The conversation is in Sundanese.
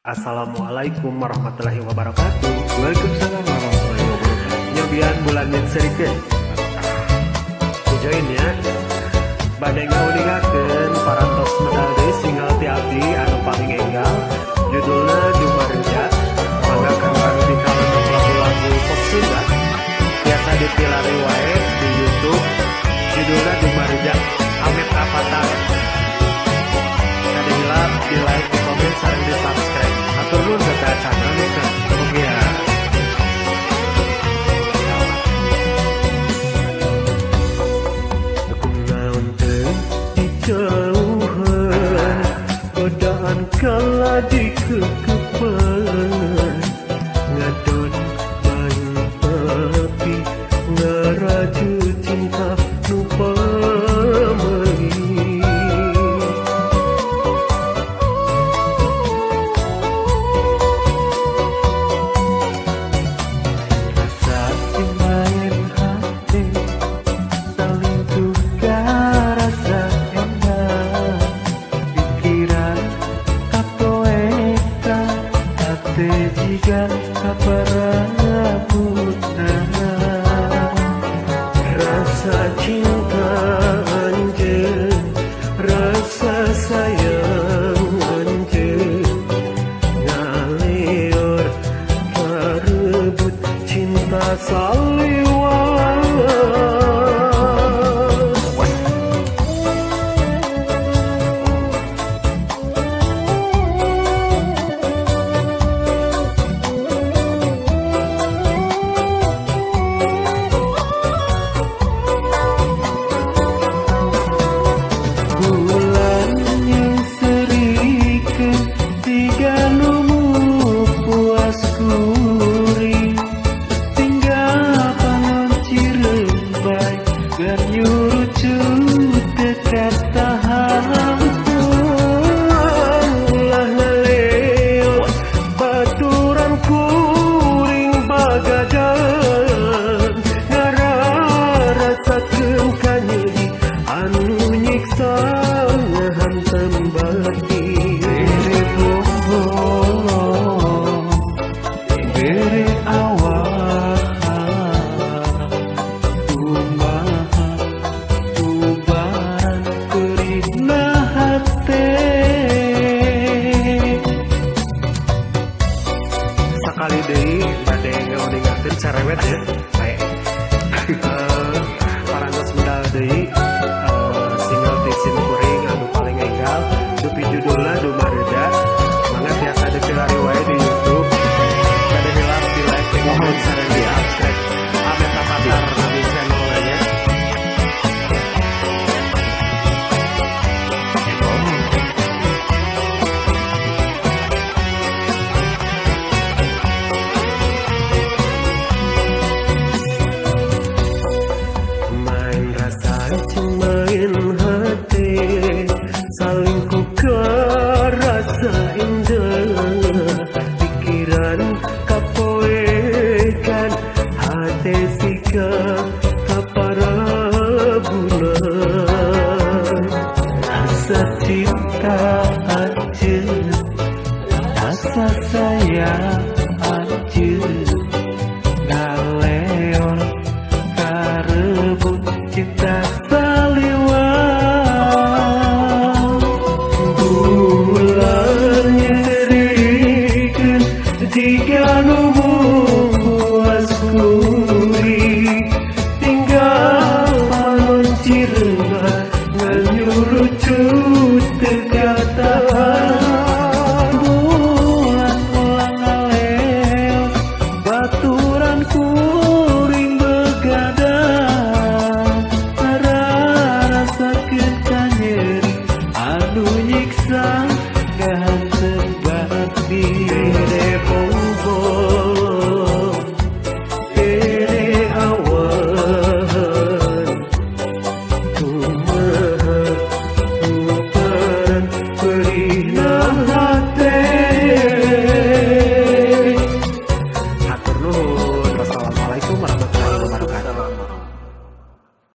Assalamualaikum warahmatullahi wabarakatuh. Waalaikumsalam warahmatullahi wabarakatuh. Nyobian bulan serikeun. Join ya. Bade ngauningakeun parantos medal deui single ti abdi anu paling enggal. Judulna Dumareja. Mangga kanggo dikaleunung lagu-lagu pop Sunda. Biasa dipilari wae di YouTube. Judulna Dumareja. Amet Avatar. Kade hilap di like, di komen, sareng di subscribe. Atur nuhun ka channel nu mugia. Kunaon teu dijauhan, godaan kala dikekepan, ngadon main api ngaraju cinta nu pamali. Jika kaparabutan rasa cinta anjeun, rasa sayang anjeun, ngaliur karebut cinta saliwat. Sekali deui bade ngauningakeun cerewet ya. Bae. Parantos medal deui single ti sim kuring anu paling enggal dupi judulna Dumareja. Mangga tiasa dipilari wae di YouTube. Kade hilap di like, di komen, sareng di subscribe. Amet Avatar nami channelna nya. Main hati saling ku kerasa indah, pikiran kapoekan hati sikap kaparabunan. Rasa cinta anjeun, rasa sayang anjeun, ngaleon karebut cinta jika nunggu askuri tinggal palon cirema nganyurucut kata.